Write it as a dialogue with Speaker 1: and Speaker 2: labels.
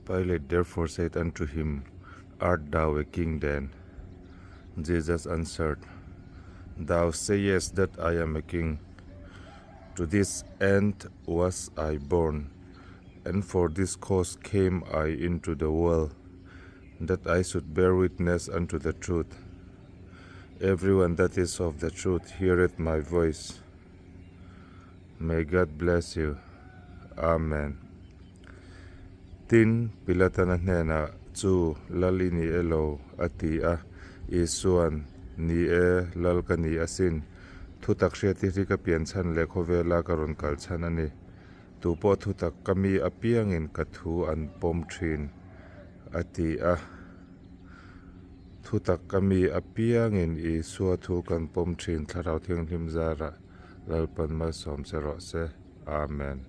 Speaker 1: Pilate therefore said unto him, Art thou a king then? Jesus answered, Thou sayest that I am a king. To this end was I born, and for this cause came I into the world, that I should bear witness unto the truth. Everyone that is of the truth heareth my voice. May God bless you. Amen. Tin, Pilatana hnenah, Chu, Lal i ni elo? a ti a. Isua'n, Ni e, Lal ka ni asin. Thutak hriati hi ka pian chhan leh khawvela ka rawn kal chhan a ni. Tupawh thutak ka mi apiangin ka thu an pawm thin, a ti a. Thutak ka mi apiangin Isua thu kan pawm thin Thlarau Thianghlim zarah Lalpan malsawm che rawh se. Amen.